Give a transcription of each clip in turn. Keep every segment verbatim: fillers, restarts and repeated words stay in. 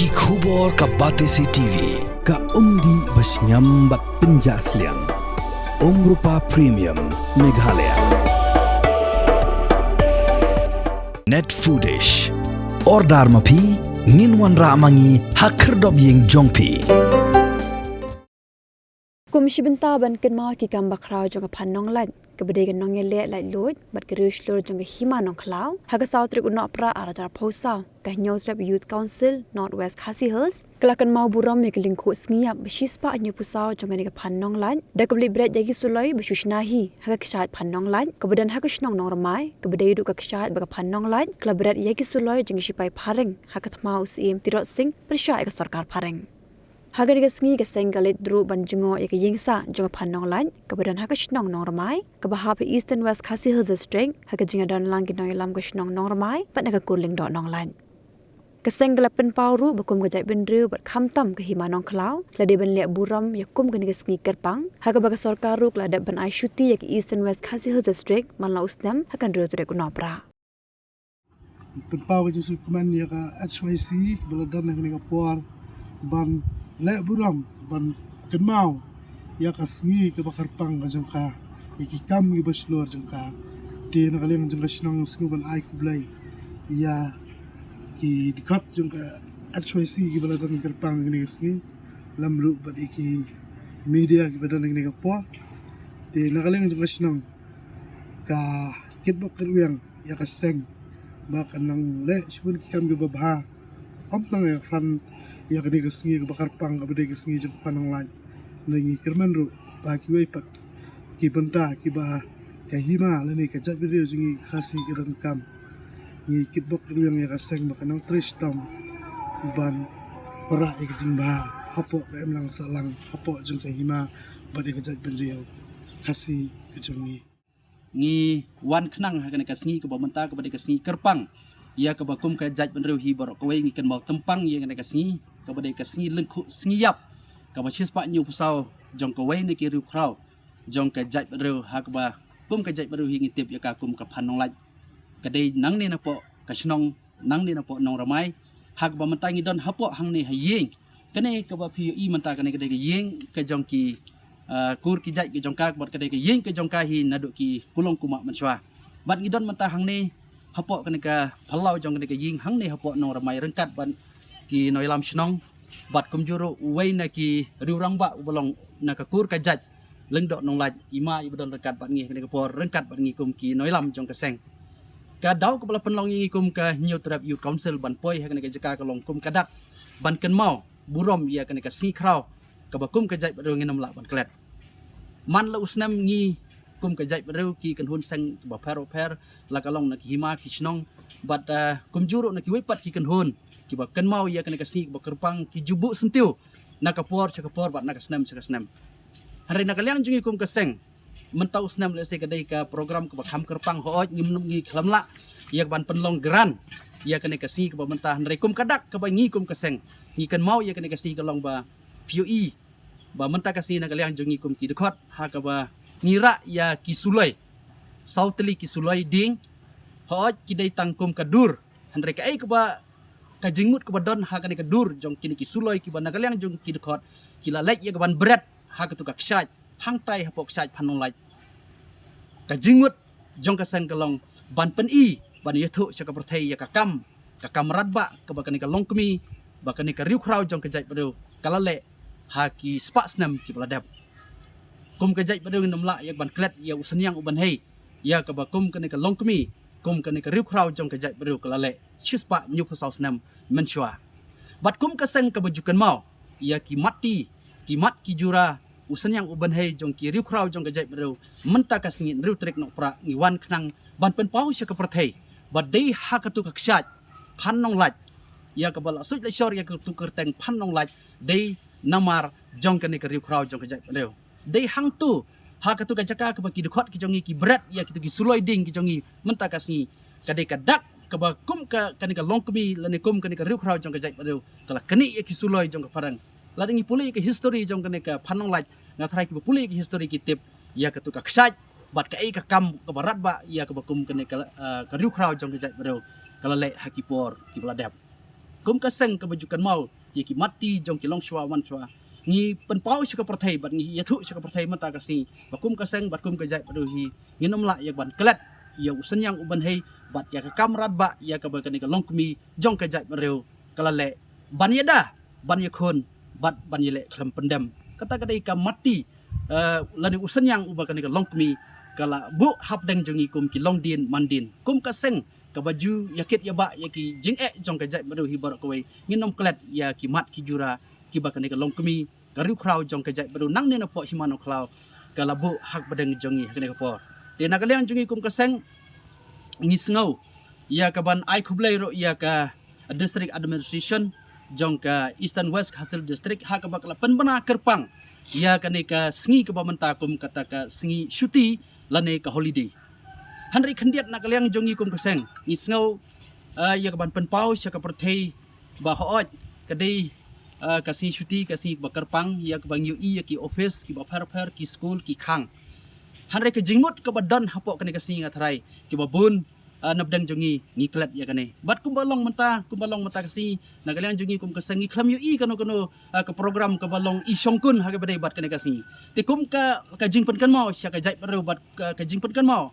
Ki khubor ka Batesi T V, ka umdih ba shngiam bad pynjah sliang. Umrupa Premium, Meghalaya. Net Foodish. Order ma phi, ngin wanrah ma ngi ha khyrdop ïing jong phi. Kum shi bynta ban kynmaw ki kam bakhraw jong ka Phan Nonglait, kaba dei ka nongïaleh laitluid bad ka riewshlur jong ka Hima Nongkhlaw, ha ka saw tarik u Nohprah arhajar arphew saw, ka Hynñiewtrep Youth Council North West Khasi Hills ka la kynmaw burom ïa ka lyngkhuh sngi ïap ba shispah hynñiewphew saw jong kane ka Phan Nonglait da kaba leit bret ïa ki suloi ba shu shna hi ha ka kshaid Phan Nonglait kaba don ha ka shnong Nongrmai, kaba dei ruh ka kshaid ba ka Phan Nonglait ka la bret ïa ki suloi jong ki shipai phareng ha ka thma u Syiem Tirot Sing pyrshah ïa ka sorkar phareng. Ha kane ka sngi ka seng ka leit ruh ban jngoh ïa ka ïingsah jong ka Phan Nonglait kaba don ha ka shnong Nongrmai, kaba hap ha Eastern West Khasi Hills District, ha ka jingïadon lang ki nongïalam ka shnong Nongrmai bad na ka kur Lyngdoh Nonglait. Ka seng ka la pynpaw ruh ba kum ka jaitbynriew bad khamtam ka Hima Nongkhlaw ka la dei ban leh burom ïa kum kane ka sngi kyrpang, ha kaba ka sorkar ruh ka la dep ban ai shuti ïa ka Eastern West Khasi Hills District man la u snem ha ka hynriew tarik u Nohprah. Pynpaw ka jingsngewkmen ïa ka H Y C ba la don ha kane ka por ban leh burom, ban kynmaw ïa ka sngi kaba kyrpang ka jong ka, ïa ki kam kiba shlur jong ka. Te na ka liang jong ka shnong sngewbha ban ai khublei ïa ki dkhot jong ka H Y C kiba la don kyrpang ha kane ka sngi, lem ruh bad ïa ki media kiba don ha kane ka por. Te na ka liang jong ka shnong ka kitbok kitweng ïa ka seng ba kan nang leh shibun ki kam kiba bha, ym tang ïa ka Phan, ïa kane ka sngi kaba kyrpang kaba dei ka sngi jong ka Phan Nonglait. Ngi kyrmen ruh ba kiwei pat ki bynta kiba ka hima lane ka jaitbynriew jong ngi Khasi ka donkam, ngi kitbok kitweng ïa ka seng ba kan nang trei shitom ban wanrah ïa ka jingbha hapoh ka imlang sahlang, hapoh jong ka hima bad ïa ka jaitbynriew Khasi ka jong ngi. Ngi wan khnang ha kane ka sngi kaba mynta kaba dei ka sngi kyrpang ïa kaba kum ka jaitbynriew hi baroh kawei, ngi kynmaw tympang ïa kane ka sngi kaba dei ka sngi lyngkhuh sngi ïap kaba shispah hynñiewphew saw jong kawei na ki riewkhraw jong ka jaitbynriew, ha kaba kum ka jaitbynriew hi ngi tip ïa ka kum ka Phan Nonglait. Ka dei nangne napoh ka shnong, nangne napoh Nongrmai, ha kaba mynta ngi don hapoh hangne ha ïing. Kane kaba phi ïohi mynta kane ka dei ka ïing ka jong ki, ah, kur ki jait ka jong ka, bad ka dei ka ïing ka jong ka hi naduh ki kulong kumah mynshuwa. Bad ngi don mynta hangne hapoh kane ka phyllaw jong kane ka ïing hangne hapoh Nongrmai ryngkat bad ki nongïalam shnong, bad kumjuh ruh uwei na ki riewrangbah uba long na ka kur ka jait Lyngdoh Nonglait, i ma iba don ryngkat bad ngi ha kane ka por ryngkat bad ngi kum ki nongïalam jong ka seng. Ka daw kaba la pynlong ïa ngi kum ka Hynñiewtrep Youth Council ban poi ha kane ka jaka ka long kum ka dak ban kynmaw burom ïa kane ka sngi khraw kaba kum ka jaitbynriew ngin ym lah ban klet. Man la u snem ngi kum ka jaitbynriew ki kynhun seng kiba pher bapher, la ka long na ki hima ki shnong bad, eh, kumjuh ruh na kiwei pat ki kynhun kiba kynmaw ïa kane ka sngi kaba kyrpang ki ju buh syntiew na ka por sha ka por bad na ka snem sha ka snem. Hynrei na ka liang jong ngi kum ka seng, mynta u snem lehse ka dei ka program kaba kham kyrpang, hooid ngim, ngi khlem lah ïa ka ban pynlong grant ïa kane ka sngi kaba mynta, hynrei kum ka dak kaba ngi kum ka seng ngi kynmaw ïa kane ka sngi ka long ba phi ïohi ba mynta ka sngi na ka liang jong ngi kum ki dkhot ha kaba ngi rah ïa ki suloi, saw tylli ki suloi dieng, hooid ki dei tang kum ka dur, hynrei kaei kaba ka jingmut kaba don ha kane ka dur jong kine ki suloi kiba na ka liang jong ki dkhot ki la leit ïa ka ban bret ha katu ka kshaid hangtai hapoh kshaid Phan Nonglait. Ka jingmut jong ka seng ka long ban pyni, ban ïathuh sha ka pyrthei ïa ka kam, ka kam radbah kaba kane ka longkmie, ba kane ka riewkhraw jong ka jaitbynriew ka la leh ha ki spah snem kiba la dep. Kum ka jaitbynriew ngin ym lah ïa ka ban klet ïa u syniang u bynhei ïa kaba kum kane ka longkmie, kum kane ka riewkhraw jong ka jaitbynriew ka la leh shispah hynñiewphew saw snem mynshuwa. Bad kum ka seng kaba ju kynmaw ïa ki mat ti, ki mat ki jura, u syniang u bynhei jong ki riewkhraw jong ka jaitbynriew, mynta ka sngi hynriew tarik Nohprah ngi wan khnang ban pynpaw sha ka pyrthei ba dei ha katu ka kshaid Phan Nonglait ïa kaba la suit la shor ïa katu ka kyrteng Phan Nonglait, dei namar jong kane ka riewkhraw jong ka jaitbynriew. Dei hangtu ha katu ka jaka kaba ki dkhot ki jong ngi ki bret ïa kitu ki suloi dieng ki jong ngi mynta ka sngi, ka dei ka dak kaba kum ka, kane ka longkmie lane kum kane ka riewkhraw jong ka jaitbynriew ka la knieh ïa ki suloi jong ka phareng. Lada ngi pule ïa ka history jong kane ka Phan Nonglait, nga tharai kiba pule ïa ka history ki tip ïa katu ka kshaid bad kaei ka kam kaba radbah ïa kaba kum kane ka, eh, ka riewkhraw jong ka jaitbynriew ka la leh ha ki por kiba la dep. kum ka seng kaba ju kynmaw ïa ki mat ti jong ki longshuwa manshuwa. Ngi pynpaw sha ka pyrthei bad ngi ïathuh sha ka pyrthei mynta ka sngi ba kum ka seng bad kum ka jaitbynriew hi ngin ym lah ïa ban klet ïa u synñiang u bynhei bad ïa ka kamra ba ïa kaba kane ka longkmie jong ka jaitbynriew ka la leh ban ïada, ban ïakhun bad ban ïaleh khlem pyndem. Kata ka dei ka mat ti, eh, lane u synñiang uba kane ka longkmie ka la buh hapdeng jong ngi kum ki longdien mandien, kum ka seng kaba ju ïakit ïabah ïa ki jingeh jong ka jaitbynriew hi baroh kawei. Ngin ym klet ïa ki mat ki jura kiba kane ka longkmie, ka riewkhraw jong ka jaitbynriew nangne napoh Hima Nongkhlaw ka la buh hapdeng jong ngi ha kane ka por. Te na ka liang jong ngi kum ka seng ngi sngew ïa ka ban ai khublei ruh ïa ka District Administration jong ka Eastern West Khasi Hills District ha kaba ka la pynbna kyrpang ïa kane ka sngi kaba mynta kum kata ka sngi shuti lane ka holiday. Hynrei khyndiat na ka liang jong ngi kum ka seng ngi sngew, eh, ïa ka ban pynpaw sha ka pyrthei ba hooid ka dei, eh, ka sngi shuti, ka sngi kaba kyrpang ïa kaba ngi ïohi ïa ki office kiba pher pher, ki skul, ki khang. Hynrei ka jingmut kaba don hapoh kane ka sngi nga tharai kiba bun, ah, napdeng jong ngi ngi klet ïa kane. Bad kumba long mynta, kumba long mynta ka sngi na ka liang jong ngi kum ka seng ngi khlem ïohi kano kano, ah, ka program kaba long i shongkun ha kaba dei bad kane ka sngi. Te kum ka, ka jingpynkynmaw sha ka jaitbynriew bad ka, ka jingpynkynmaw,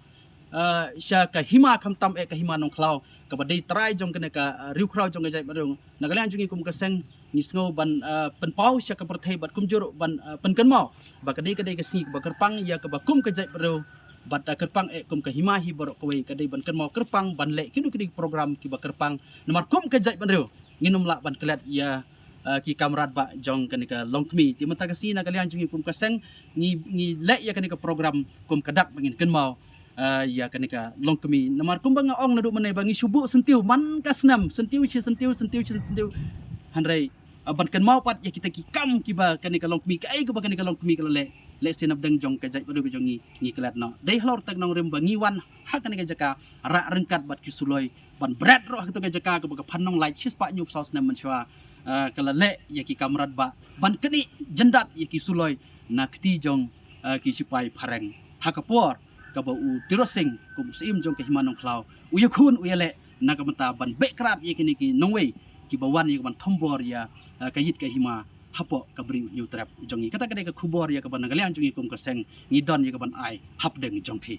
ah, sha ka hima khamtam eh ka Hima Nongkhlaw kaba dei trai jong kane ka, ah, riewkhraw jong ka jaitbynriew. Na ka liang jong ngi kum ka seng ngi sngew ban, ah, pynpaw sha ka pyrthei bad kumjuh ruh ban, ah, pynkynmaw ba ka dei ka dei ka sngi kaba kyrpang ïa kaba kum ka jaitbynriew bad, ah, kyrpang eh kum ka hima hi baroh kawei ka dei ban kynmaw kyrpang ban leh kino kino ki program kiba kyrpang. Namar kum ka jaitbynriew ngin ym lah ban klet ïa, ah, ki kamra ba jong kane ka longkmie. Te mynta ka sngi na ka liang jong ngi kum ka seng ngi, ngi leh ïa kane ka program kum ka dak ba ngin kynmaw, ah, ïa kane ka longkmie. Namar kumba nga ong naduh mynne ba ngi shu buh syntiew man ka snem, syntiew shi syntiew, syntiew shi syntiew. Hynrei, ah, ban kynmaw pat ïa kita ki kam kiba kane ka longkmie, kaei kaba kane ka longkmie ka la leh, lehse napdeng jong ka jaitbynriew jong ngi ngi klet noh. Dei halor tang nongrim ba ngi wan ha kane ka jaka rah ryngkat bad ki suloi ban bret ruh ha kata ka jaka kaba ka phan nonglait shispah hynñiewphew saw snem mynshuwa, ah, ka la leh ïa ki kamra ba ban knieh jyndat ïa ki suloi na kti jong, ah, ki shipai phareng. Ha ka por kaba u Tirot Sing kum u Syiem jong ka Hima Nongkhlaw u ïakhun u ïaleh na ka bynta ban beh krad ïa kine ki nongwei kiba wan ïa ka ban thombor ïa, ah, ka ïit ka hima hapoh ka Bri u Hynñiewtrep jong ngi. Kata ka dei ka khubor ïa kaba na ka liang jong ngi kum ka seng ngi don ïa ka ban ai hapdeng jong phi.